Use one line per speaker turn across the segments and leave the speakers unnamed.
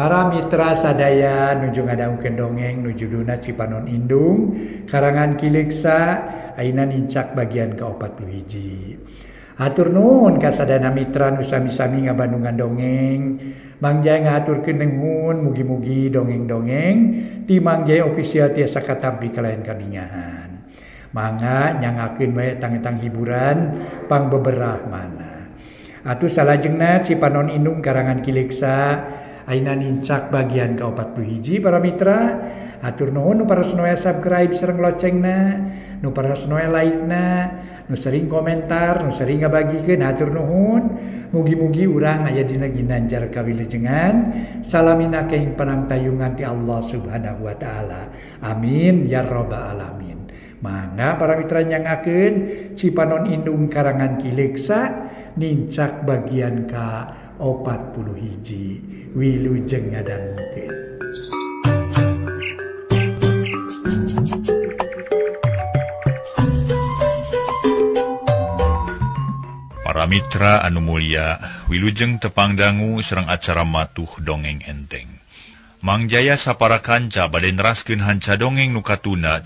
Para mitra sadaya nuju ngadangukeun dongeng nu judulna Cipanon Indung karangan Ki Leuksa ayeuna nincak bagian ka-41. Hatur nuhun ka sadayana mitra nu sami-sami ngabandungan dongeng. Mang Jaya ngahaturkeun nuhun, mugi-mugi dongeng-dongeng di Mang Jaya Official tiasa katampi kalayan kabingahan. Mangga nyangakeun wae tang-tang hiburan pangbeberah mana. Atuh salajengna Cipanon Indung karangan Ki Leuksa ayeuna nincak bagian ka-41 para mitra. Hatur nuhun nu paros noe subscribe sareng locengna, nu paros noe like-na, nu sering komentar, nu sering ngabagikeun, hatur nuhun. Mugi-mugi urang aya dina ginanjar kawilujengan, salamina kenging panangtayungan ti Allah Subhanahu wa taala. Amin ya rabbal alamin. Mangga para mitra nyangakeun Cipanon Indung karangan Ki Leuksa nincak bagian ka-41. Wilujeng ngadangukeun.
Para mitra anu mulia, wilujeng tepang dangu sareng acara matuh dongeng enteng. Mang Jaya sapara kanca bade neraskeun hanca dongeng nu katuna.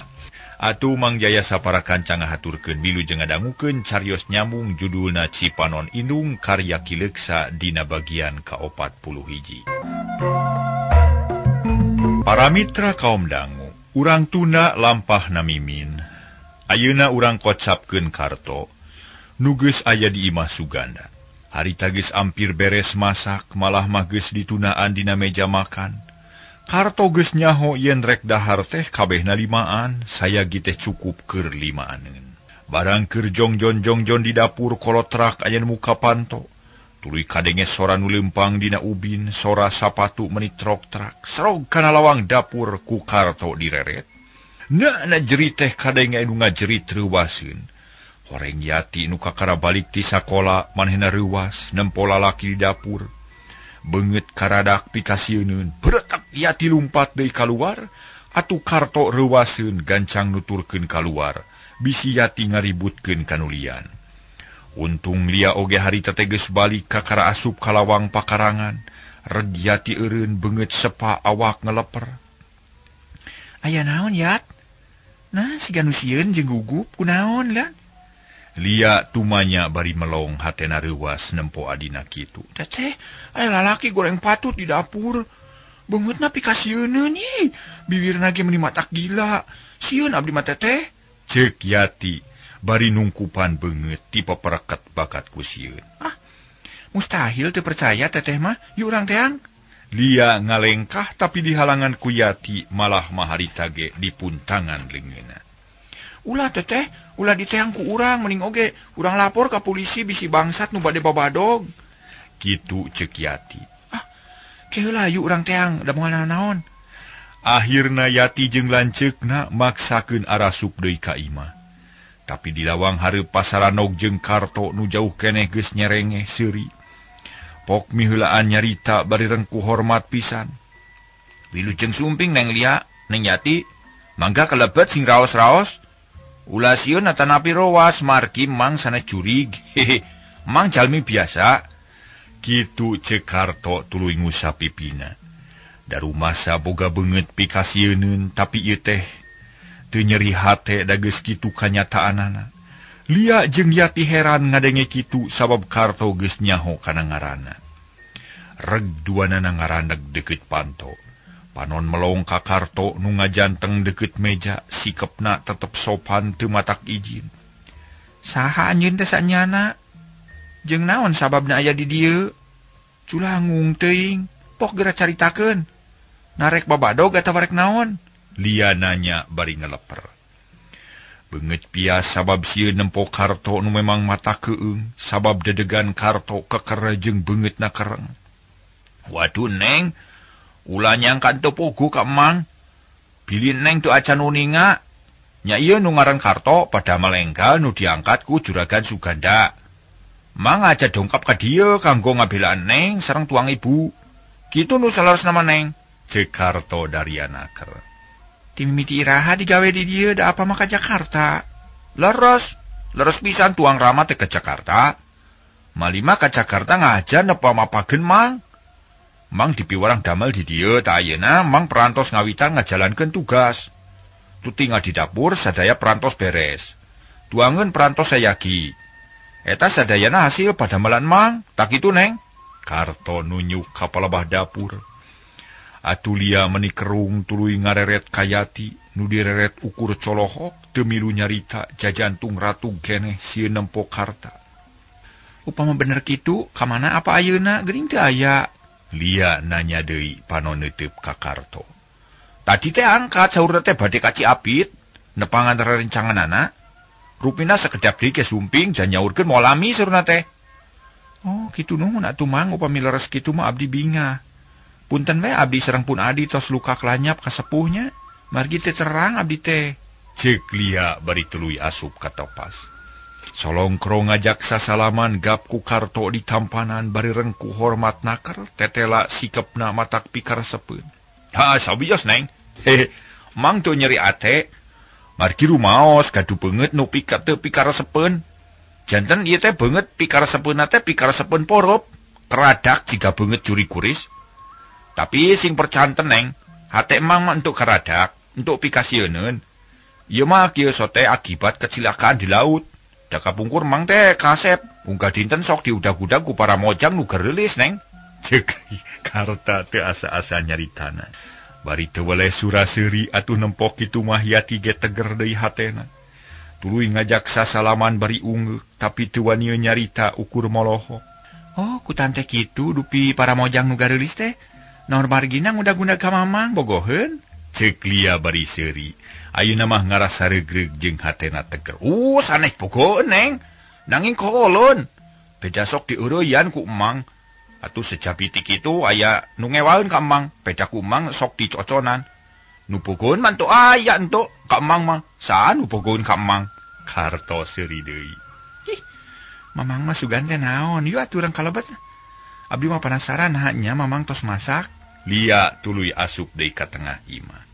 Atuh Mang Jaya sapara kanca ngahaturkeun wilujeng ngadangukeun carios nyambung judulna Cipanon Indung karya Ki Leuksa dina bagian ka-41. Para mitra kaum dangu, urang tuna lampah namimin. Ayeuna urang kocapkeun karto. Nu geus aya di imah Suganda. Harita geus ampir beres masak, malah mah geus ditunaan dina meja makan. Karto geus nyaho yen rek dahar teh kabehna limaan, sayagi teh cukup keur limaaneun. Barang keur jongjon-jongjon di dapur kolotrak aya nu muka panto. Tuluy kadenge sora nu leumpang dina ubin, sora sapatu meni trok-trak, serog kana lawang dapur ku Karto direret. Na jerit teh kadenge anu ngajerit reuwaseun. Horeng Yati nu kakara balik ti sakola manehna reuwas nempo lalaki di dapur. Beungeut karadak pikasieuneun, beretak Yati lumpat deui kaluar, atuh Karto reuwaseun gancang nuturkeun kaluar, bisi Yati ngaributkeun kanulian. Untung lia oge harita teh geus balik kakara asup ka lawang pakarangan, reg Yati eureun beungeut sepa awak ngeleper. Aya naon Yat? Nah siga nu sieun jeung gugup kunaon lah? Lia tumanya bari melong hatena reuwas nempo adina kitu. Teteh, aya lalaki goreng patut di dapur. Beungeutna pikasieuneun ih, bibirna ge meuni matak gila. Sieun abdi mah teteh. Ceuk Yati bari nungkupan beungeut ti papereket bakat ku sieun. Ah, mustahil teu percaya teteh mah, yuk urang teang. Lia ngalengkah tapi dihalangan ku Yati malah maharita ge dipuntangan leungeunna. Ulah teteh, ulah diteang ku urang, mending oge urang lapor ka polisi bisi bangsat nu bade babadog. Kitu ceuk Yati. Ah, keheula yuk urang teang, da moal naon. Akhirna Yati jeung lanceukna maksakeun arasup deui ka imah. Tapi di lawang hareup pasaranog jeung Karto nu jauh keneh geus nyerengeh seuri. Pok miheulaan nyarita bari rengku hormat pisan. Wilujeng sumping Neng Lia, Neng Yati, mangga kalebet sing raos-raos. Ulah sieun atanapi rowas margi mang sanes jurig. Hehe, mang jalmi biasa. Kitu ceuk Karto tuluy ngusap pipina. Darumasa boga beungeut pikasieuneun tapi ieu teh teu nyeri hate da geus kitu kanyataanana. Lia jeung Yati heran ngadenge kitu sabab Karto geus nyaho kana ngaranna. Reg duanana ngaraneg deukeut panto. Panon melong ka Karto nu ngajanteng deukeut meja, sikepna tetep sopan teu matak izin. Saha anjeun teh sanyana? Jeung naon sababna aya di dieu? Culangung teuing, pok geura caritakeun. Narek babadog atawa rek naon? Lia nanya bari ngeleper. Beungeut pias sabab sieun nempo Karto nu memang mata keung, sabab dedegan Karto keker jeung beungeutna kereng. Waduh Neng, ulah nyangka teu puguh ka emang. Bilih Neng teu acan uninga. Nya ieu nu ngaran Karto pada malenggal nu diangkat ku Juragan Suganda. Mang aja dongkap ka dieu kanggo ngabelaan Neng sareng tuang ibu. Kitu nu saleresna mah Neng. Ceuk Karto darianaker. Timimiti iraha digawe di dieu da apa mah ka Jakarta. Leres, leres pisan tuang Rama teh ke Jakarta. Malima ka Jakarta ngajar nepa mapageun mang. Mang dipiwarang damel di dieu tah ayeuna Mang perantos ngawitan ngajalankeun tugas. Tutingal di dapur sadaya perantos beres. Tuangeun perantos sayagi. Eta sadayana hasil padamelan Mang, tak kitu Neng. Karto nunyuk ka palebah dapur. Atuh Lia meni kerung tuluy ngareret ka Yati, nu direret ukur colohok teu milu nyarita jajantung ratug keneh sieun nempo Karta. Upama bener kitu, ka mana apa ayeuna geuning teu aya? Lia nanya deui panon neuteup ka Karto. Tadi teh angkat saurna teh bade ka Ciapit, nepangan rerencanganana. Rupina sakedap deui ke sumping dan nyaurkeun moal lami saurna teh. Oh, kitu nuhun atuh Mang, upami leres kitu mah abdi bingah. Punten we abdi sareng pun adi tos luka klanyap ka sepuhnya, margi teh terang abdi teh. Ceuk Lia bari tuluy asup ka topas. Solongkro ngajak sasalaman gap ku Karto di tampanan bari rengku hormat naker tetela sikepna matak pikaresepeun. Ha, sawios Neng. Hehe, Mang teu nyeri ate. Margi rumaos gaduh beungeut nu pika teu pikaresepeun. Janten ieu teh beungeut pikaresepeunna teh pikaresepeun porop, keradak jiga beungeut juri kuris. Tapi sing percanten Neng, hate Mang mah entuk keradak, entuk pikasieuneun. Ieu mah kieu sote akibat kecelakaan di laut. Da kapungkur Mang teh kasep, unggah dinten sok diudag-udag ku para mojang nu gereulis Neng. Ceuk Karta teu asa-asa nyaritana. Bari teu weleh sura-seuri atuh nempok kitu mah Yati ge teger deui hatena. Tuluy ngajak sasalaman bari ungeuk, tapi teu wani nyarita ukur molohok. Oh, ku tante kitu dupi para mojang nu gareulis teh. Naon margina ngudag-udag ka Mamang bogoheun? Ceuk Lia bari seuri. Ayeuna mah ngarasa regreg jeung hatena teger. Sanes bogoheun Neng. Nanging koolon. Beda sok dieureyan ku Emang. Atuh sejabi ti kitu aya nu ngewaeun ka Emang. Beda ku Emang sok dicoconan. Nu bogoheun mah entuk aya entuk ka Emang mah. Saha nu bogoheun ka Emang? Karto seuri deui. Ih, Mamang mah sugan teh naon? Yuk atuh urang kalebet. Abdi mah penasaran hanya Mamang tos masak. Lia tuluy asup deui ka tengah imah.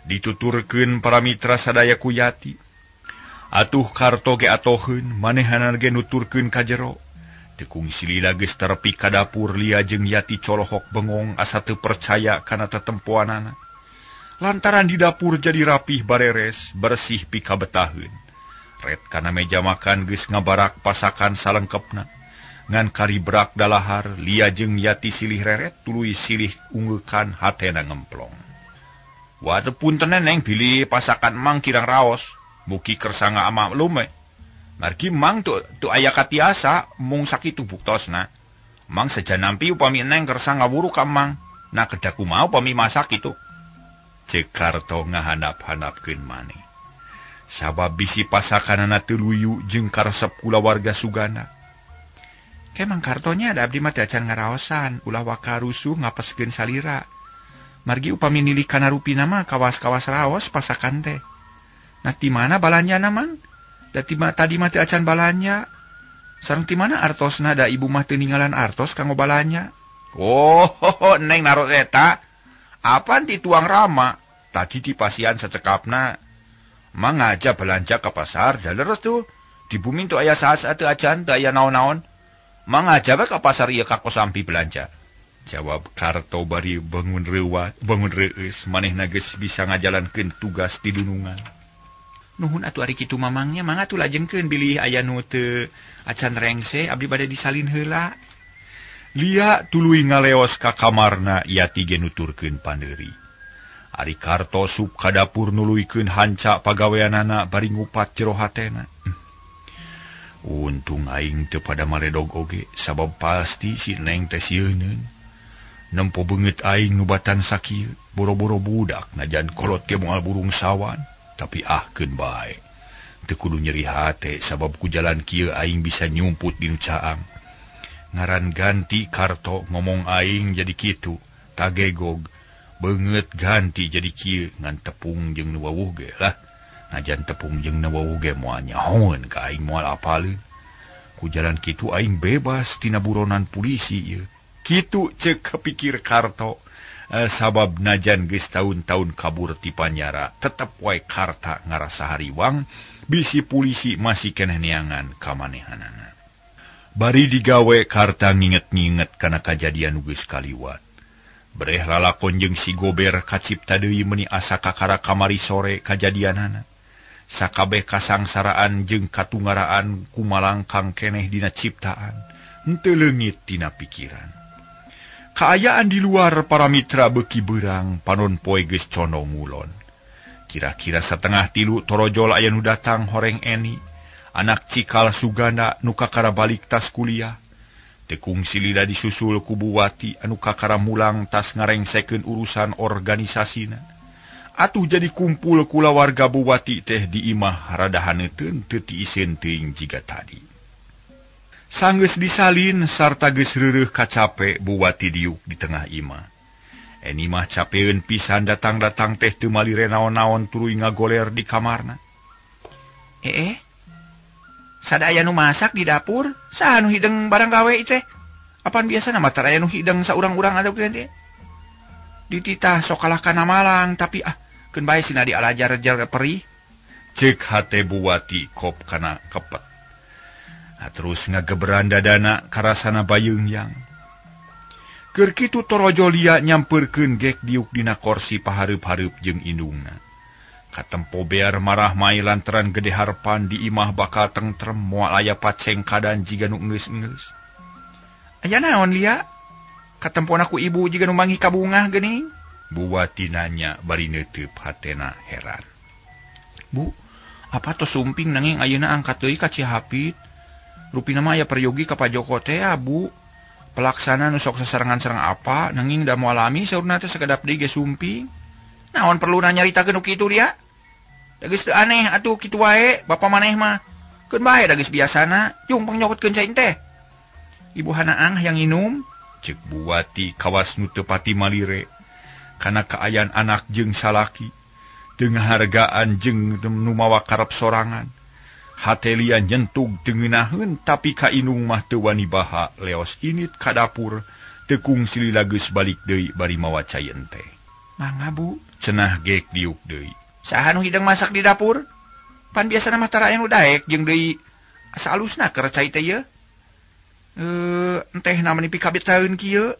Dituturkeun para mitra sadaya ku Yati. Atuh Karto ge atoheun, manehanna ge nuturkeun ka jero. Teu kungsi lila geus terepi ka dapur Lia jeung Yati colohok bengong asa teu percaya kana tetempoanana. Lantaran di dapur jadi rapih bareres, bersih pikabetaheun. Ret kana meja makan geus ngabarak pasakan salengkepna. Ngan karibrak dalahar, Lia jeung Yati silih reret tuluy silih unggeukan hatena ngemplong. Waduh punten Neng bilih pasakan Mang kirang raos, mugi kersa ngamaklum we. Margi Mang tu aya katiasa mung sakitu buktosna. Mang seja nampi upami Neng kersa ngawuru ka Mang. Nah kedah kumaha upami masak kitu. Ceuk Karto ngahandap-handapkeun maneh. Sabab bisi pasakanana teu luyu jeung karesep kulawarga Suganda. Kemang Kartonya ada abdi mah teu acan ngaraosan, ulah waka rusuh ngapeskeun salira. Margi upami nilih kana rupina mah kawas-kawas raos pasakan teh. Nah ti mana balanjana Mang? Da tadi mah teu acan balanja. Sareng ti mana artosna da ibu mah teu ninggalan artos kanggo balanja. Oh, Neng naros eta. Apan ti tuang rama? Tadi di pasian secekapna. Mang ngaja belanja ke pasar, da leres tuh. Di bumi teu aya saha teu acan, teu aya naon-naon. Mang ngaja we ka pasar ieu ka Kosambi belanja. Jawab Karto bari bangun reuat, bangun reueus, manehna geus bisa ngajalankeun tugas di dunungan. Nuhun atuh ari kitu Mamangnya, mangga atuh lajengkeun bilih aya nu teu acan rengse abdi bade disalin heula. Lia tuluy ngaleos ka kamarna Yati ge nuturkeun pandeuri. Ari Karto sup ka dapur nuluykeun hanca pagaweanana bari ngupat jero hatena. Untung aing teu pada maledog oge sabab pasti si Neng teh sieuneun. Nempo beungeut aing nubatan sakieu, boro-boro budak najan kolot ge moal burung sawan, tapi ahkeun bae. Teu kudu nyeri hate sabab ku jalan kieu aing bisa nyumput di nu caang. Ngaran ganti Karto ngomong aing jadi kitu, tagegog. Beungeut ganti jadi kieu ngan tepung jeung nu wawuh ge lah. Najan tepung jeung nu wawuh ge moal nyahoeun ka aing moal apaleun. Ku jalan kitu aing bebas tina buronan polisi ieu. Kitu ceuk kepikir Karto. Sabab najan geus taun-taun kabur ti panyara, tetep wae Karta ngarasa hariwang bisi polisi masih keneh neangan ka manehanana. Bari digawe Karta nginget-nginget kana kajadian nu geus kaliwat. Bereh lalakon jeung si Gober kacipta deui meuni asa kakara kamari sore kajadianana. Sakabeh kasangsaraan jeung katungaraan kumalangkang keneh dina ciptaan, henteu leungit tina pikiran. Kaayaan di luar para mitra beuki beurang, panon poe geus condong ngulon. Kira-kira 2:30 torojol aya nu datang horeng Eni, anak cikal Suganda nu kakara balik tas kuliah. Tekung silila disusul ku Buwati anu kakara mulang tas ngarengsekeun urusan organisasina. Atuh jadi kumpul kulawarga Buwati teh di imah rada haneuteun teu tiiseun teuing jiga tadi. Sanggeus disalin sarta geus reureuh kacape Buwati diuk di tengah imah. Eni mah capeun pisan datang-datang teh teu malire naon-naon tuluy ngagoler di kamarna.
Sada aya nu masak di dapur, saha nu hideng barang gawe teh? Apan biasana mah tara aya nu hideng saurang-urang atuh teh. Dititah sok kalah kana malang, tapi keun bae sina dialajar-jar perih.
Ceuk hate Buwati kop kana kepet. Terus ngageberan dadana karasana bayeungyang. Keur kitu torojo lia nyampeurkeun gek diuk dina korsi pahareup-hareup jeung indungna. Katempo bear marah mai lantaran gede harpan di imah bakal tentrem moal aya pacengkadan jiga nu enggeus-enggeus.
Aya naon lia? Katempona ku ibu jiga nu manggih kabungah geuning.
Buwati nanya bari neuteup hatena heran.
Bu, apa tos sumping nanging ayeuna angkat deui ka Cihapit? Rupina mah aya peryogi ka Pak Joko teh, Bu. Pelaksana nu sok sasarengan sareng apa nanging da moal lami saurna teh sakedap deui ge sumping. Naon perluna nyaritakeun nu kitu dia? Da geus teu aneh atuh kitu wae bapa maneh mah. Keun bae da geus biasana, jung pangnyokotkeun cai teh. Ibu hanaang hayang nginum.
Ceuk Buwati kawas nu teu pati malire kana kaayaan anak jeung salaki, teu ngahargaan jeung nu mawa karep sorangan. Hate lia nyentug teu ngeunaheun tapi ka indung mah teu wani baha leos init ka dapur tekung silila geus balik deui bari mawa cai teh.
Mangga Bu,
cenah gek diuk deui.
Saha nu hideng masak di dapur? Pan biasana mah tara aya nu daek jeung deui asa alusna keur cai teh ieu. Enteh na meni pikabetaeun kieu.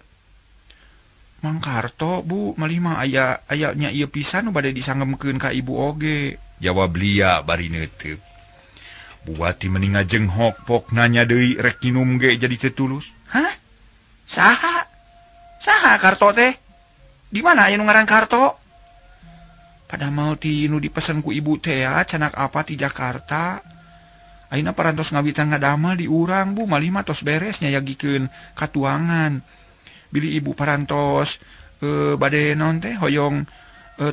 Mang Karto Bu, malih mah aya aya nya ieu pisan nu bade disangemkeun ka ibu oge.
Jawab lia bari neuteup. Buwati meni ngajenghok pok nanya deui rek nginum ge jadi teu tulus.
Hah? Saha? Saha Karto teh? Di mana aya nu ngaran Karto? Padahal ti nu dipesen ku ibu teh ya, canak apa ti Jakarta. Ayeuna parantos ngawitan ngadamel di urang Bu, malih mah tos beres nyayagikeun katuangan. Bilih ibu parantos bade naon teh hoyong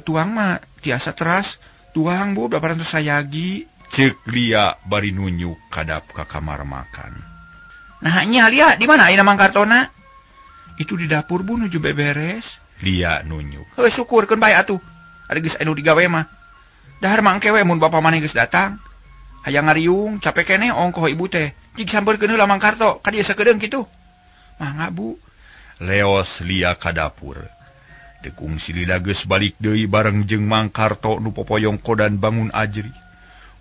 tuang mah tiasa teras tuang Bu, da parantos sayagi.
Ceuk lia bari nunjuk kadap ka kamar makan.
Nah nya lia, di mana ayeuna Mang Kartona? Itu di dapur Bu nuju beberes.
Lia nunjuk.
Heuh syukur keun bae atuh. Ari geus anu digawe mah. Dahar mangke we mun bapa maneh geus datang. Hayang ngariung, capek keneh ongkoh ibu teh. Jig sampeurkeun heula Mang Karto, ka dieu sakedeung kitu. Mangga Bu.
Leos lia ka dapur. Tekung silila geus balik deui bareng jeung Mang Karto nu popoyong kodan bangun ajri.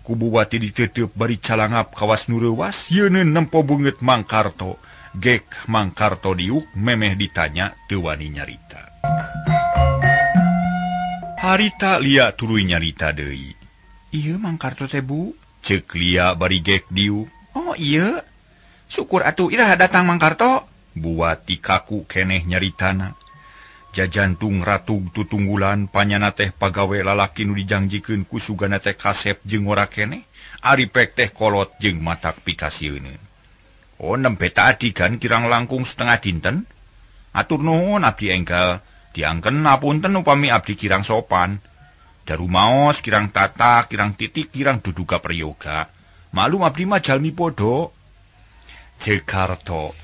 Ku Buwati diteuteup bari calangap kawas nu reuwas, yeuneun nempo beungeut Mang Karto. Gek Mang Karto diuk memeh ditanya teu wani nyarita. Harita lia tuluy nyarita deui.
Ieu Mang Karto teh Bu.
Ceuk lia bari gek diuk.
Oh ieu. Syukur atuh iraha datang Mang Karto.
Buwati kaku keneh nyaritana. Jajantung ratug tutunggulan panyana teh pagawe lalaki nu dijangjikeun ku Suganda teh kasep jeung ora keneh. Ari pek teh kolot jeung matak pikasieun. Oh nembe tadi kan kirang langkung setengah dinten. Atur nuhun abdi enggal diangken apunten upami abdi kirang sopan. Darumaos kirang tata, kirang titik, kirang duduga prayoga. Malum abdi mah jalmi podo. Ceuk Karto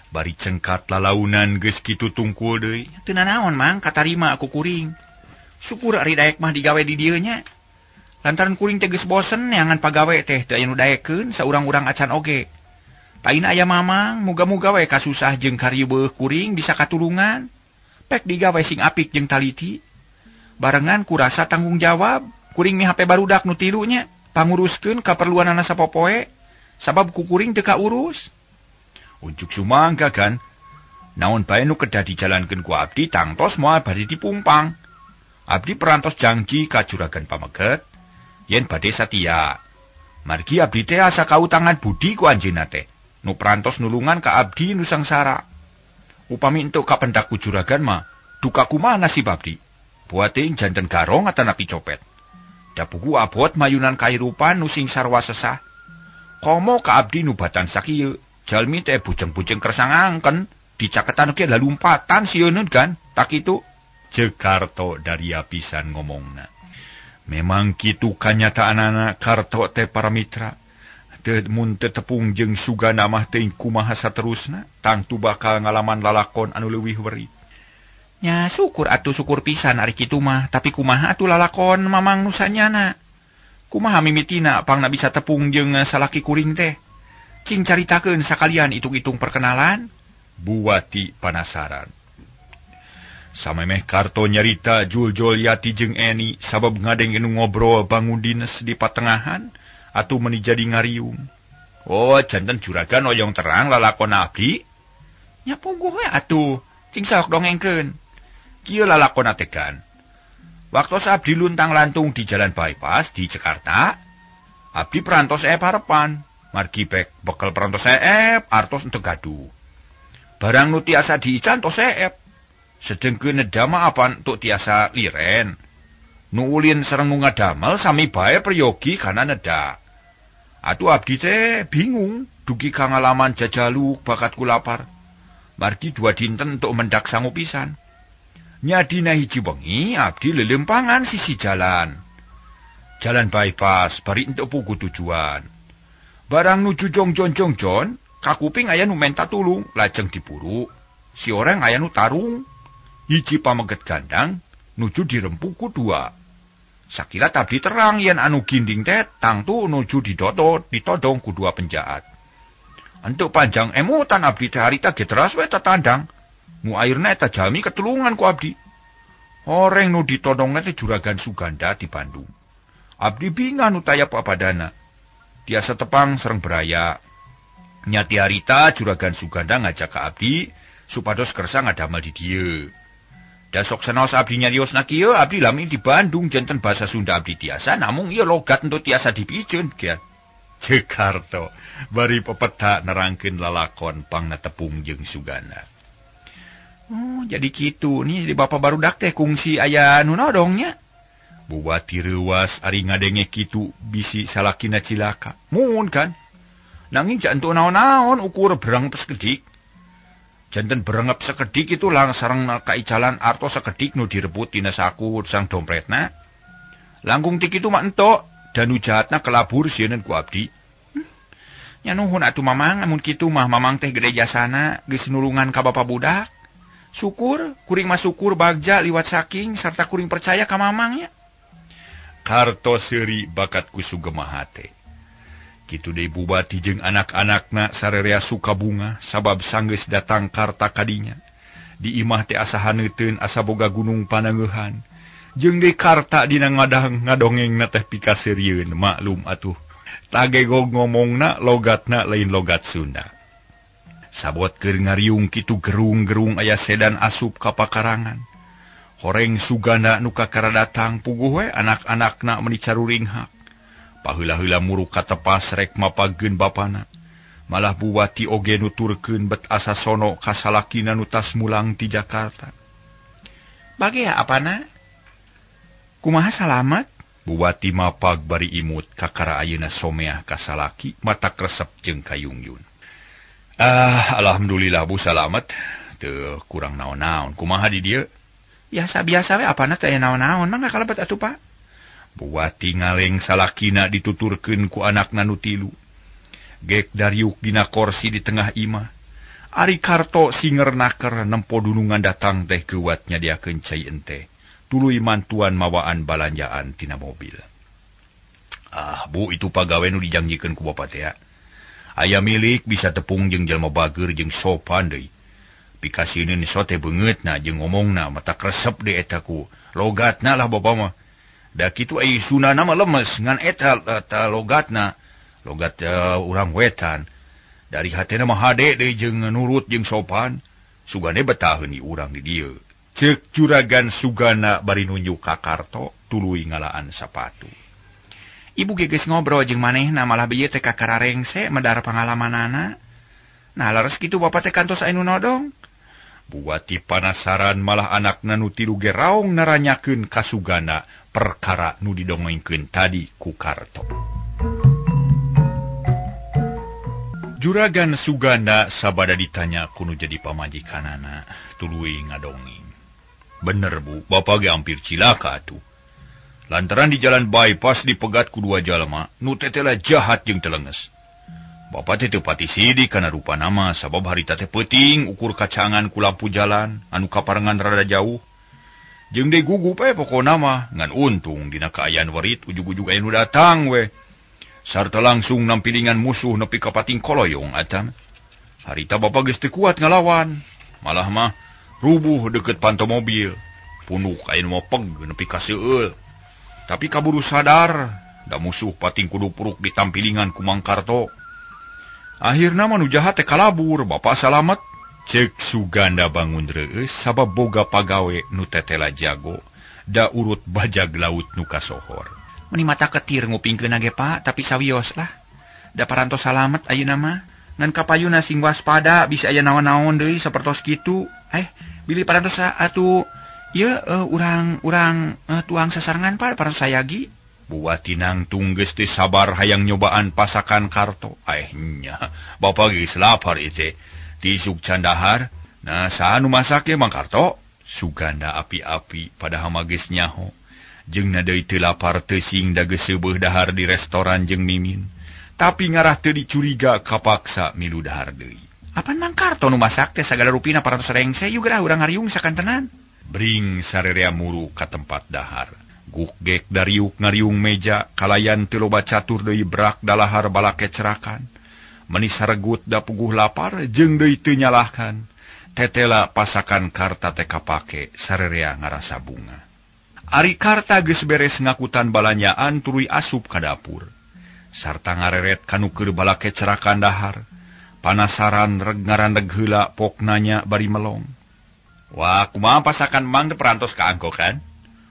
bari cengkat lalaunan geus kitu tungkul deui.
Teu nanaon Mang, katarima aku kuring. Syukur ari daek mah digawe di dieu nya. Lantaran kuring teh geus bosen neangan pagawe teh teu aya nu daekeun saurang-urang acan oge. Taina aya mamang, muga-muga we kasusah jeung kariweuh kuring bisa katulungan. Pek digawe sing apik jeung taliti. Barengan kurasa tanggung jawab, kuring mi HP barudak nu tilu nya, panguruskeun kaperluanana sapopoe, sabab ku kuring teu kaurus.
Ujuk sumangga kan.
Naon bae nu kedah dijalankeun ku abdi tangtos moal bade dipumpang. Abdi perantos janji ka juragan pameget yen bade satia. Margi abdi teh asa kautangan budi ku anjeunna teh. Nu perantos nulungan ka abdi nu sangsara. Upami entuk kapendak ku juragan mah duka kumaha nasib abdi. Buating janten garong atanapi copet. Da buku abot mayunan kahirupan nu sing sarwa sesah. Komo ka abdi nu batan sakieu, jalmi teh bujeng-bujeng kersa ngangken, dicaketan oge lalumpatan sieuneun kan, tak kitu.
Ceuk Karto daria pisan ngomongna. Memang kitu kanyataanana Karto teh para mitra. Teu mun teu tepung jeung Suganda mah teuing kumaha saterusna, tangtu bakal ngalaman lalakon anu leuwih werit.
Nya syukur atuh syukur pisan ari kitu mah, tapi kumaha atuh lalakon mamang nu sanyana. Kumaha mimitina pangna bisa tepung jeung salaki kuring teh. Cing caritakeun sakalian hitung-hitung perkenalan.
Buwati panasaran. Samemeh Karto nyarita Juljol Yati jeung Eni sabab ngadeng anu ngobrol bangun dines di patengahan atuh meuni jadi ngariung.
Oh, janten juragan oyong terang lalakon abdi. Nya puguh we atuh, cing sok dongengkeun. Kieu lalakon ategan. Waktos abdi luntang-lantung di jalan bypass di Jakarta, abdi perantos harepan. Margi bek bekel perantos artos untuk gaduh. Barang nu tiasa diican tos eep. Sedengkeun nedama apan untuk tiasa liren. Nu ulin sareng nu ngadamel sami bae peryogi kana neda. Atuh abdi teh bingung dugi ka ngalaman jajaluk bakat ku lapar. Margi dua dinten untuk mendak sangu pisan. Nya dina hiji wengi abdi lelempangan sisi jalan. Jalan bypass bari entuk pugu tujuan. Barang nuju jongjon jongjon, kakuping aya nu menta tulung, lajeng diburu. Si orang aya nu tarung. Hiji pameget gandang nuju dirempu ku dua. Sakilat abdi terang yen anu ginding teh tangtu nuju didotot, ditodong ku dua penjahat. Entuk panjang emutan abdi teh harita ge teras we tetandang. Nu airna eta jalmi ketulungan ku abdi. Horeng nu ditodongna teh juragan Suganda di Bandung. Abdi bingah nu taya papadana. Tiasa tepang sareng beraya. Nyati harita juragan Suganda ngajak ka abdi supados kersa ngadamel di dieu. Da sok sanaos abdi nyariosna kieu, abdi lami di Bandung janten basa Sunda abdi tiasa namung ieu logat entu tiasa dipiceun kieu.
Ceuk Karto bari pepeta nerangkeun lalakon pangna tepung jeung Suganda.
Oh, jadi kitu nih, jadi bapak barudak teh kungsi aya nu nodongnya.
Buwati reuwas ari ngadenge kitu bisi salakina cilaka.
Mun kan. Nanging jantu naon-naon ukur berang sekedik. Janten berangep sekedik itu lang sareng kaicalan artos sekedik nu direbut tina saku sang dompetna. Langkung tik itu mah entok dan nu jahatna kelabur sieun ku abdi. Nya nuhun atuh mamang amun kitu mah mamang teh gede jasana geus nulungan ka bapak budak. Syukur, kuring mah syukur bagja liwat saking sarta kuring percaya ka mamangnya.
Karto seuri bakat ku sugema hate. Kitu deui Bupati jeung anak-anakna sarerea sukabunga sabab sanggeus datang Karta kadinya. Di imah teh asa haneuteun asa boga gunung panangeuhan. Jeung deui Karta dina ngadang ngadongengna teh pikaseurieun maklum atuh. Tagegog ngomongna logatna lain logat Sunda. Sabot keur ngariung kitu gerung-gerung aya sedan asup ka pakarangan. Horeng Suganda nu kakara datang puguh we anak-anakna meuni caruringhak. Paheula-heula muruk katepas rek mapageun bapana. Malah Buwati oge nuturkeun bet asa sono ka salakina nu tas mulang ti Jakarta.
Bagea apana? Kumaha salamat?
Buwati mapag bari imut kakara ayeuna someah ka salaki mata kresep jeung kayungyun. Ah, alhamdulillah Bu salamet. Teu kurang naon-naon. Kumaha di dieu?
Biasa-biasa we apana teh naon-naon mangga kalebet atuh Pak.
Buwati ngaleng salakina dituturkeun ku anakna nu tilu. Gek dariuk dina korsi di tengah imah. Ari Karto singer naker nempo dunungan datang teh geuwat nyadiakeun cai ente. Tuluy mantuan mawaan balanjaan tina mobil. Ah, Bu, itu pagawe nu dijangjikeun ku bapa teh. Aya milik bisa tepung jeung jelema bager jeung sopan deui. Pikasieun sote beungeutna jeung ngomongna mata kresep deui eta ku logatna lah bapa mah. Da kitu ai sunana mah lemes ngan eta eta logatna logat urang wetan. Dari hatena mah hade deui jeung nurut jeung sopan. Sugane betaheun di urang di dieu. Ceuk Juragan Sugana bari nunjuk ka Karto tuluy ngalaan sapatu.
Ibu ge geus ngobrol jeung manehna malah bieu teh kakararengse medar pangalamanana. Nah leres kitu bapak teh kantos anu nodong.
Buwati panasaran malah anakna nu tilu ge raong naranyakeun ka Sugana perkara nu didongengkeun tadi ku Karto. Juragan Suganda sabada ditanya ku nu jadi pamajikanana tuluy ngadongeng. Bener bu, bapak ge hampir cilaka atuh. Lantaran di jalan bypass dipegat ku dua jalma nu tetela jahat jeung telenges. Bapak teh teu pati sidik kana rupa nama sabab harita teh peuting ukur kacangan ku lampu jalan anu kaparengan rada jauh. Jeung deui gugup we pokona mah ngan untung dina kaayaan werit ujug-ujug aya nu datang we. Sarta langsung nampilingan musuh nepi ka pating koloyong atan. Harita bapak geus teu kuat ngalawan. Malah mah rubuh deukeut panto mobil. Punuk aya nu mopeg nepi ka seueul. Tapi kaburu sadar da musuh pating kudu puruk ditampilingan ku Mang Karto. Akhirna mah nu jahat teh kalabur, bapak salamet. Ceuk Suganda bangun reueus sabab boga pagawe nu tetela jago, da urut bajag laut nu kasohor.
Meni mata ketir ngupingkeun ge Pak, tapi sawios lah. Da parantos salamet ayeuna mah. Ngan kapayuna sing waspada bisa aya naon-naon deui sapertos kitu. Bilih parantos atuh ieu urang tuang sasarengan Pak, parantos sayagi.
Buwati nangtung geus teu sabar hayang nyobaan pasakan Karto. Nya, bapak geus lapar ieu teh. Tisuk candahar, nah saha nu masak ye Mang Karto? Suganda api-api padahal mah geus nyaho. Jeung na deui teu lapar teu sing da geus seubeuh dahar di restoran jeung Mimin. Tapi ngarah teu dicuriga kapaksa milu dahar deui.
Apan Mang Karto nu masak teh sagala rupina parantos rengse yeuh geura urang ngariung sakantenan.
Bring sarerea muru ka tempat dahar. Gukgek dariuk ngariung meja kalayan teu loba catur deui brak dalahar balake cerakan. Meni saregut da puguh lapar jeung deui teu nyalahkan. Tetela pasakan Karta teh kapake sarerea ngarasa bunga. Ari Karta geus beres ngakutan balanyaan tuluy asup ka dapur. Sarta ngareret kanu keur balake cerakan dahar. Panasaran reg ngarandeg heula pok nanya bari melong. Wah, kumaha pasakan Mang teh perantos ka angkokan?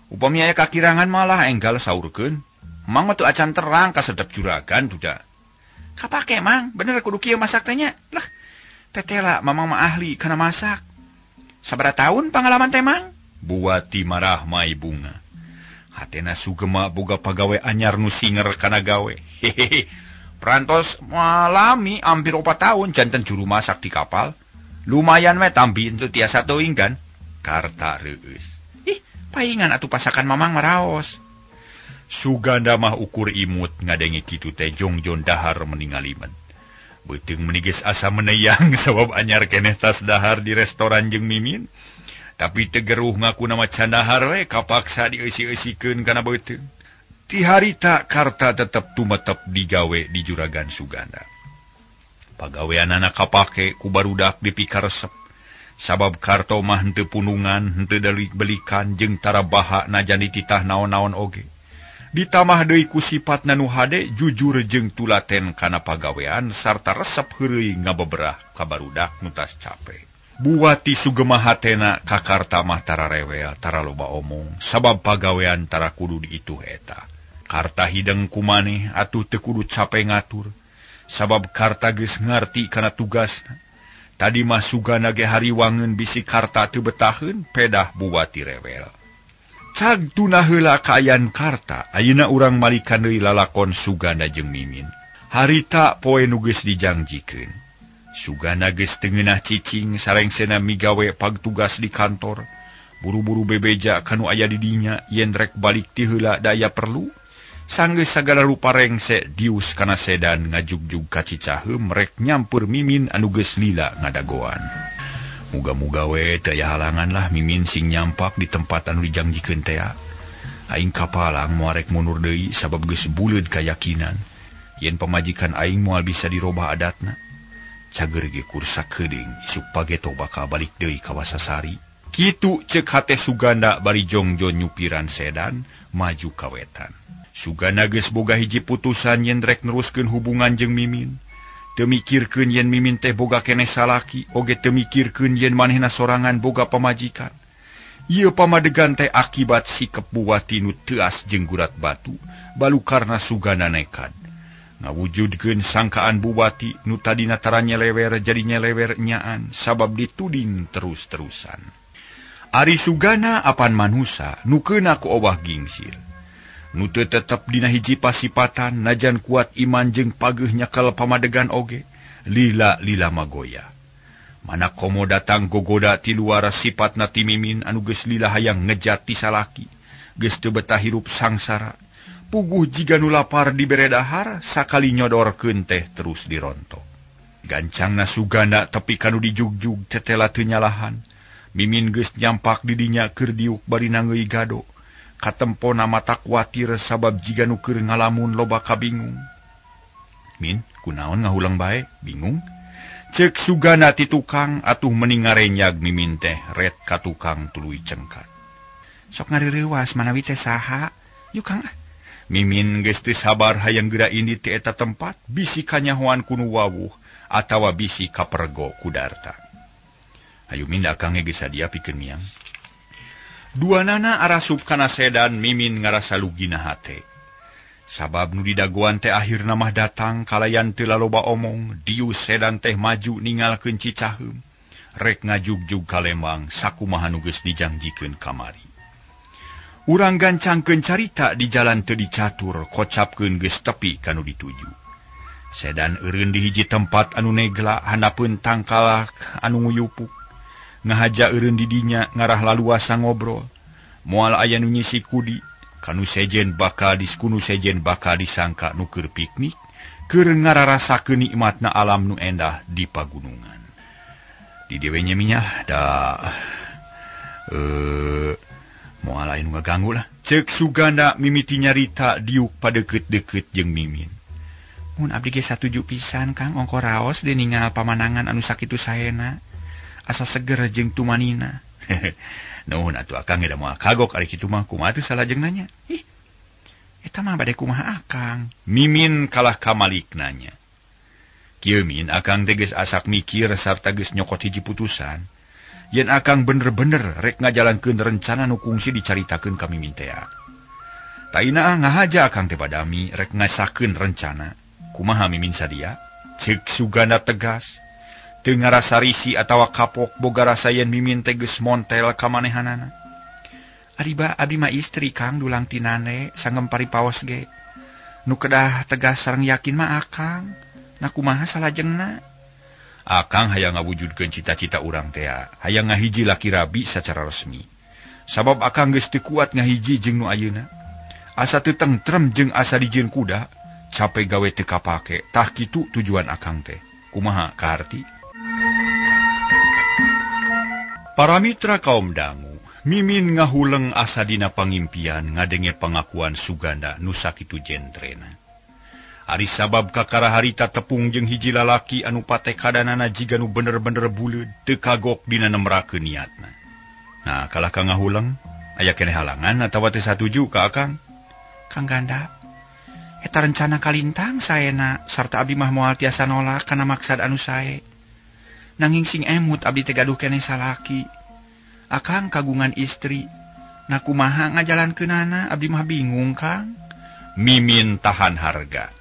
Upami aya kakirangan malah enggal saurkeun. Mang mah teu acan terang kasedep juragan duda.
Kapake Mang, bener kudu kieu masak teh nya. Lah, tetela mamang mah ahli kana masak. Sabaraha tahun pangalaman teh Mang?
Buwati marah mai bunga. Hatena sugema boga pagawe anyar nu singer kana gawe. Hehehe.
Perantos malami hampir 4 tahun janten juru masak di kapal. Lumayan we tambi henteu tiasa teuing kan.
Karta reueus.
Ih, paingan atuh pasakan mamang maraos.
Suganda mah ukur imut ngadenge kitu teh jongjon dahar meningaliman. Beuteung meni geus asa meneyang sabab anyar keneh tas dahar di restoran jeung Mimin. Tapi tegeruh ngaku nama candahar we kapaksa dieusi-eusikeun kana beuteung. Ti harita Karta tetep tumetep digawe di Juragan Suganda. Pagaweanana kapake ku barudak dipikaresep. Sabab Karto mah henteu punungan, henteu delik-belikan jeung tara baha najan dititah naon-naon oge. Ditamah deui ku sipatna nu hade jujur jeung tulaten kana pagawean sarta resep heureuy ngabeberah ka barudak nu tas cape. Buwati sugema hatena ka Karta mah tara rewel, tara loba omong, sabab pagawean tara kudu diituh eta. Karta hideng kumaneh atuh teu kudu cape ngatur, sabab Karta geus ngarti kana tugasna. Tadi mah Suganda ge hariwangeun bisi Karta teu betaheun, pedah Buwati rewel. Cag tuna heula kaayaan Karta, ayeuna urang malikan deui lalakon Suganda jeung Mimin. Harita poe nu geus dijangjikeun. Suganda geus teu ngeunah cicing sarengsena migawe pagtugas di kantor. Buru-buru bebeja kanu aya di dinya yen rek balik ti heula da aya perlu. Sanggeus sagala rupa rengse dius kana sedan ngajugjug ka Cicaheum rek nyampeur Mimin anu geus lila ngadagoan. Muga-muga we teu aya halangan lah Mimin sing nyampak di tempat anu dijangjikeun tea. Aing kapalang moal rek mundur deui sabab geus buleud kayakinan yen pamajikan aing moal bisa dirobah adatna. Cager ge kursa keudeung isuk pageto bakal balik deui ka Wasasari. Kitu ceuk hate Suganda bari jongjon nyupiran sedan maju ka wetan. Suganda geus boga hiji putusan yen rek neruskeun hubungan jeung Mimin.
Teu mikirkeun yen Mimin teh boga keneh salaki, oge teu mikirkeun yen manehna sorangan boga pamajikan. Ieu pamadegan teh akibat sikep Buwati nu teuas jeung gurat batu, balukarna Suganda nekad. Ngawujudkeun sangkaan Buwati nu tadina tara nyelewer jadi nyelewer nyaan sabab dituding terus-terusan. Ari Suganda apan manusa nu keuna ku owah gingsir. Nu teu tetep dina hiji pasipatan najan kuat iman jeung pageuh nyekel pamadegan oge, lila-lila magoya. Mana komo datang gogoda ti luar sipatna ti Mimin anu geus lila hayang ngejat ti salaki, geus teu betah hirup sangsara. Puguh jiga nu lapar dibere dahar, sakali nyodorkeun teh terus dirontok. Gancangna Suganda tepi kanu dijugjug tetela teu nyalahan. Mimin geus nyampak di dinya keur diuk bari nangeui gado. Katempona mata kuatir sabab jiga nu keur ngalamun loba kabingung. Min, kunaon ngahulang bae, bingung? Cek Suganda ti tukang atuh meni ngarenyag Mimin teh ret ka tukang tuluy cengkat. Sok ngarireuwas manawi teh saha? Yuk Kang ah. Mimin geus teu sabar hayang geura indit ti eta tempat bisi kanyahoan ku nu wawuh atawa bisi kapergo ku Darta. Hayu Min da Akang ge geus sadia pikeun miang. Duanana arasup kana sedan Mimin ngarasa lugina hate. Sabab nu didagoan teh akhirna mah datang kalayan teu laloba omong, dius sedan teh maju ningalkeun Cicaheum. Rek ngajugjug ka Lembang sakumaha nu geus dijangjikeun kamari. Urang gancangkeun carita di jalan teu dicatur, kocapkeun geus tepi ka nu dituju. Sedan eureun di hiji tempat anu negla handapeun tangkalak anu nguyupuk. Ngahaja eureun di dinya ngarah laluasa ngobrol. Moal aya nu nyisi kudi. Kanu sejen bakal diskunu sejen bakal disangka nu keur piknik, keur ngararasakeun nikmatna alam nu endah di pagunungan. Di dewe nya minyah da moal aya nu ngaganggu lah. Ceuk Suganda mimiti nyarita diuk padeukeut-deukeut jeung Mimin. Mun abdi ge satuju pisan Kang ongko raos deui ningal pamanangan anu sakitu saena. Asa seger jeung tumanina. Nuhun atuh Akang ge da moal kagok ari kitu mah kumaha teu salajeng nanya. Ih. Eta mah bade kumaha Akang? Mimin kalah kamalik nanya. Kieu Min, Akang teh geus asak mikir sarta geus nyokot hiji putusan. Yen Akang bener-bener rek ngajalankeun rencana nu kungsi dicaritakeun ka Mimin teh. Taina ngahaja Akang teh padami rek ngasakeun rencana. Kumaha Mimin sadia? Ceuk Suganda tegas. Teu ngarasa risi atawa kapok boga rasa yen Mimin teh geus montel ka manehanana. Ari ba abdi mah istri Kang dulang tinane sanggem paripaos ge. Nu kedah tegas sareng yakin mah Akang. Nah kumaha salajengna? Akang hayang ngawujudkeun cita-cita urang teh, hayang ngahiji laki rabi sacara resmi. Sabab Akang geus teu kuat ngahiji jeung nu ayeuna. Asa teu tentrem jeung asa dijieun kuda, cape gawe teu kapake. Tah kitu tujuan Akang teh. Kumaha kaharti? Para mitra kaum dangu, Mimin ngahuleng asa dina pangimpian ngadenge pangakuan Suganda nu sakitu jentrena. Ari sabab kakara harita tepung jeung hiji lalaki anu patekadanana jiga nu bener-bener buleud teu kagok dina nemrakeun niatna. Nah, kalah ka ngahuleng, aya keneh halangan atawa teu satuju ka Akang? Kang Ganda, eta rencana kalintang saena sarta abdi mah moal tiasa nolak kana maksad anu sae. Nanging sing emut abdi teh gaduh keneh salaki. Akang kagungan istri. Nah kumaha ngajalankeunana abdi mah bingung Kang. Mimin tahan harga.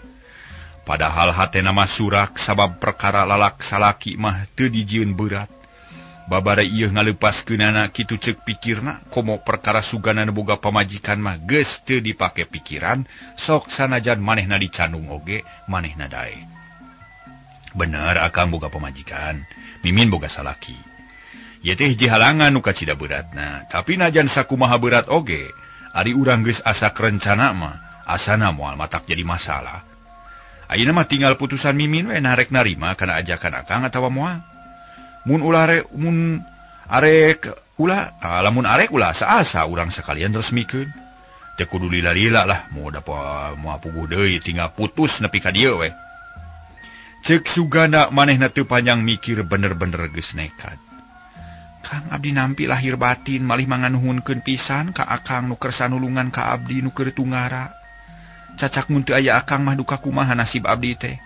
Padahal hatena mah surak sabab perkara lalak salaki mah teu dijieun berat. Babara ieu ngaleupaskeunana kitu ceuk pikirna komo perkara Suganda boga pamajikan mah geus teu dipake pikiran sok sanajan manehna dicandung oge manehna dae. Bener Akang boga pamajikan, Mimin boga salaki. Ieu teh hiji halangan nu kacida beratna, tapi najan sakumaha berat oge, ari urang geus asak rencana mah asana moal matak jadi masalah. Ayeuna mah tinggal putusan Mimin we nah rek narima kana ajakan Akang atawa moal. Mun ulah mun arek ulah, lamun arek ulah asa-asa urang sekalian resmikeun. Teu kudu lila-lila lah, moal moal puguh deui tinggal putus nepi ka dieu we. Ceuk Suganda manehna teu panjang mikir bener-bener geus nekat. Kang abdi nampi lahir batin malih manganuhunkeun pisan ka Akang nu kersa nulungan ka abdi nu keur tunggara. Cacak mun teu aya Akang mah duka kumaha nasib abdi teh.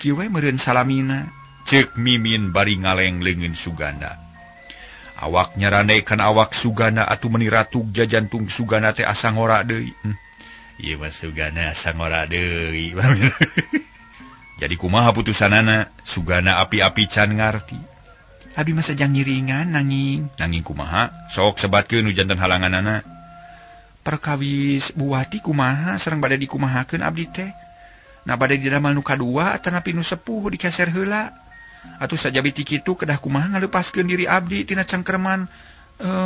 Kieu we meureun salamina.
Ceuk Mimin bari ngaleng leungeun Suganda. Awak nyarandekan awak Suganda atuh meuni ratug jajantung Suganda teh asa ngora deui. Ieu mah Suganda asa ngora deui. Jadi kumaha putusanana? Suganda api-api can ngarti.
Abi mah sajang ngiringan nanging.
Nanging kumaha? Sok sebatkeun nu janten halanganana.
Perkawis Buwati kumaha sareng bade dikumahakeun abdi teh. Nah bade didamel nu kadua atanapi nu sepuh dikeser heula. Atuh sajabi ti kitu kedah kumaha ngaleupaskeun diri abdi tina cangkerman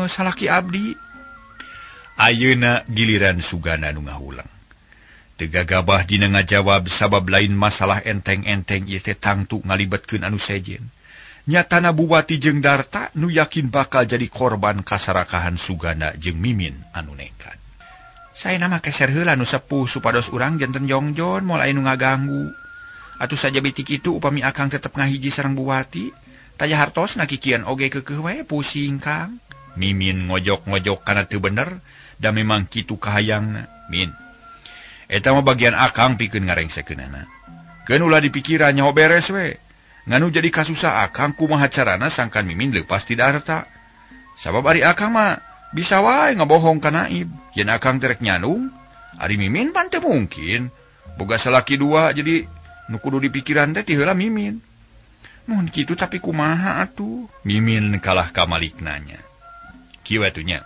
salaki abdi.
Ayeuna giliran Suganda nu ngahulang. Teu gagabah dina ngajawab sabab lain masalah enteng-enteng ieu teh tangtu ngalibetkeun anu sejen. Nyatana Buwati jeung Darta nu yakin bakal jadi korban kasarakahan Suganda jeung Mimin anu nekat.
Saena mah keser heula nu sepuh supados urang janten jongjon moal aya nu ngaganggu. Atuh sajabi ti kitu upami akang tetep ngahiji sareng Buwati, taya hartosna kikian oge keukeuh wae pusing Kang.
Mimin ngojok-ngojok kana teu bener, da memang kitu kahayangna. Min. Eta mah bagian akang pikeun ngarengsekeunana. Keun ulah dipikiran nyaho beres we. Nganu jadi kasusah akang kumaha carana sangkan Mimin leupas ti Darta. Sabab ari akang mah bisa wae ngabohong ka Naib. Yen akang terek nyanung, ari Mimin pan teu mungkin. Boga salaki dua jadi nu kudu dipikiran teh ti heula Mimin.
Mun kitu tapi kumaha atuh?
Mimin kalah ka Malik nanya. Kieu atuh nya.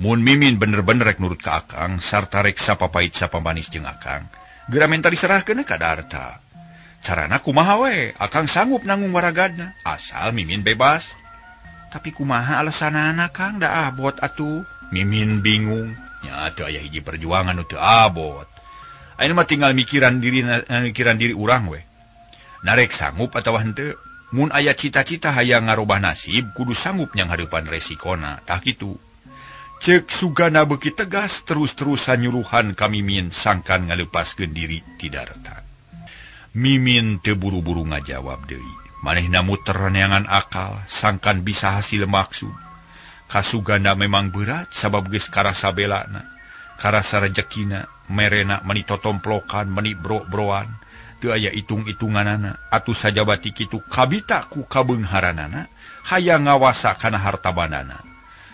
Mun Mimin bener-bener rek nurut ka akang sarta rek sapapait sapamanis jeung akang, geura menta diserahkeun ka Darta. Carana kumaha we, akang sanggup nanggung waragadna asal Mimin bebas.
Tapi kumaha alasanana Kang, da abot atuh.
Mimin bingung. Nya teu aya hiji perjuangan nu teu abot. Ayeuna mah tinggal mikiran diri urang we. Narek sanggup atawa henteu. Mun aya cita-cita hayang ngarobah nasib kudu sanggup nyanghareupan resikona. Tah kitu. Ceuk Suganda beuki tegas terus-terusan nyuruhan ka Mimin sangkan ngaleupaskeun diri ti Darta. Mimin teu buru-buru ngajawab deui. Manehna muter neangan akal sangkan bisa hasil maksud. Ka Suganda memang berat sabab geus karasa belana, karasa rejekina, merena meni totomplokan, meni bro-broan, teu aya itung-itunganana. Atuh sajabati kitu kabita ku kabeungharanana, hayang ngawasa kana harta bandana.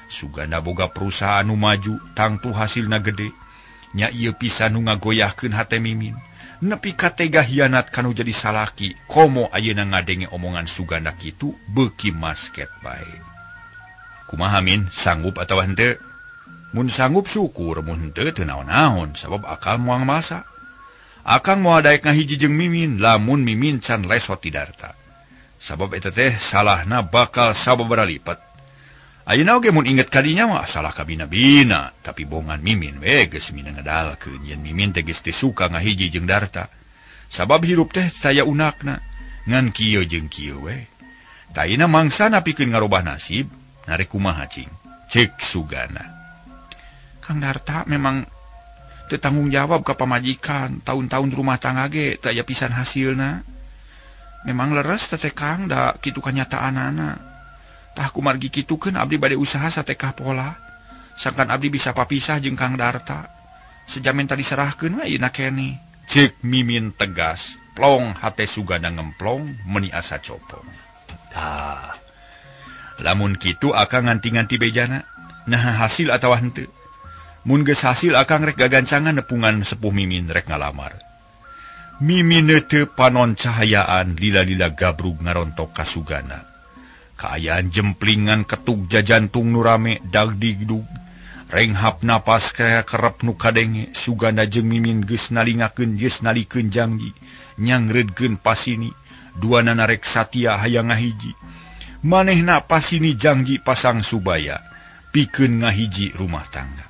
Suganda boga perusahaan nu maju, tangtu hasilna gede. Nya ieu pisan nu ngagoyahkeun hate Mimin. Nepi ka tega hianat kanu jadi salaki, komo ayeuna ngadenge omongan Suganda kitu beuki masket bae. Kumaha Min, sanggup atawa henteu? Mun sanggup syukur, mun henteu teu naon-naon sabab akal moal masa. Akang moal daek ngahiji jeung Mimin lamun Mimin can lesot ti Darta. Sabab eta teh salahna bakal sababaraha lipat. Ayeuna oge mun inget kadinya mah salah kabina-bina, tapi bongan Mimin we geus mina ngedalkeun yen Mimin teh geus teu suka ngahiji jeung Darta. Sabab hirup teh saya unakna, ngan kieu jeung kieu we. Taina mangsana pikeun ngarobah nasib, narek kumaha cing? Ceuk Suganda.
Kang Darta memang teu tanggung jawab ka pamajikan, tahun-tahun rumah tangga ge teu aya pisan hasilna. Memang leres teh Kang, da kitu kanyataanana. Tah kumargi kitukeun abdi bade usaha satekah pola. Sangkan abdi bisa papisah jeung Kang Darta. Sejamin tadi diserahkeun we ayeuna keneh.
Ceuk Mimin tegas, plong hate Suganda ngemplong meuni asa copong. Tah. Lamun kitu akang nganti-nganti bejana, nah hasil atawa henteu. Mun geus hasil akang rek gagancangan nepungan sepuh Mimin rek ngalamar. Mimin teu panon cahayaan lila-lila gabrug ngarontok ka Suganda. Kaayaan jemplingan ketuk jajantung nu rame dagdigdug. Renghap napas kaya kerep nu kadenge. Suganda jeung Mimin geus nalingakeun geus nalikeun janji nyangreudkeun pasini. Duanana rek satia hayang ngahiji. Manehna pasini janji pasang subaya pikeun ngahiji rumah tangga.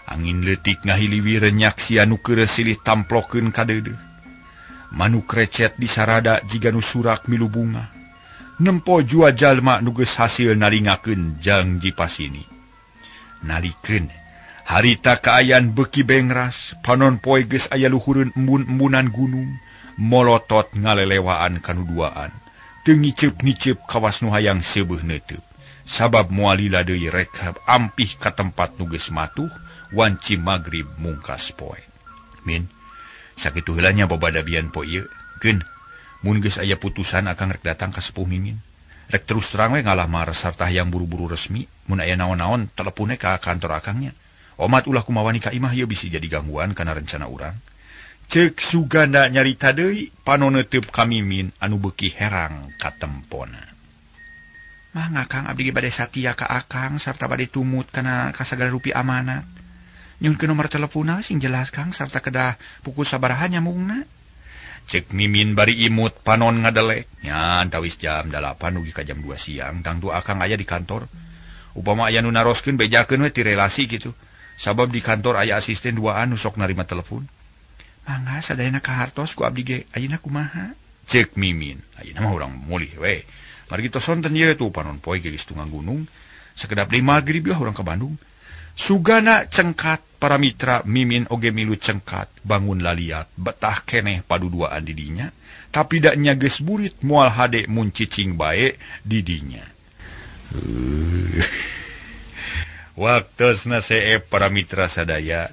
Angin leutik ngahiliwi renyak sia nu keureuh silih tamplokeun ka deudeuh. Manuk recet disarada jiga nu surak milu bunga. Nempo jua jalma nu geus hasil nalingakeun janji pasini. Nalikeun harita kaayaan beuki bengras, panon poe geus aya luhureun embun-embunan gunung, molotot ngalelewaan kanu duaan. Teu ngiceup-ngiceup kawas nu hayang seubeuh neuteub. Sabab moal lila deui rek ampih ka tempat nu geus matuh, wanci magrib mungkas poe. Min, sakitu heula nya babadabian poe ieu. Keun.
Mun geus aya putusan akang rek datang ka sepuh Mimin. Rek terus terang we ngalamar sarta hayang buru-buru resmi, mun aya naon-naon telepone ka kantor akangnya. Omat ulah kumawani ka imah ieu bisi jadi gangguan kana rencana urang. Ceuk Suganda nyarita deui panon neuteub ka Mimin anu beuki herang katempona. Mangga Kang, abdi ge bade satia ka akang sarta bade tumut kana kasagala rupi amanat. Nyunkeun nomor teleponna sing jelas Kang sarta kedah pukul sabaraha nyambungna. Cek Mimin bari imut panon ngadelek. Nya antawis jam 8 dugi ka jam 2 siang tangtu akang aya di kantor. Upama aya nu naroskeun bejakeun we ti relasi kitu. Sabab di kantor aya asisten duaan nu sok narima telepon. Mangga sadayana kahartos ku abdi ge ayeuna kumaha? Cek Mimin, ayeuna mah urang mulih we. Margi tos sonten ieu tuh panon poe geus tunggang gunung. Sakedap deui magrib yeuh urang ka Bandung. Sugana cengkat para mitra Mimin oge milu cengkat bangun laliat betah keneh paduduaan didinya tapi daknya geus burit moal hade mun cicing bae didinya. Waktosna seep para mitra sadaya.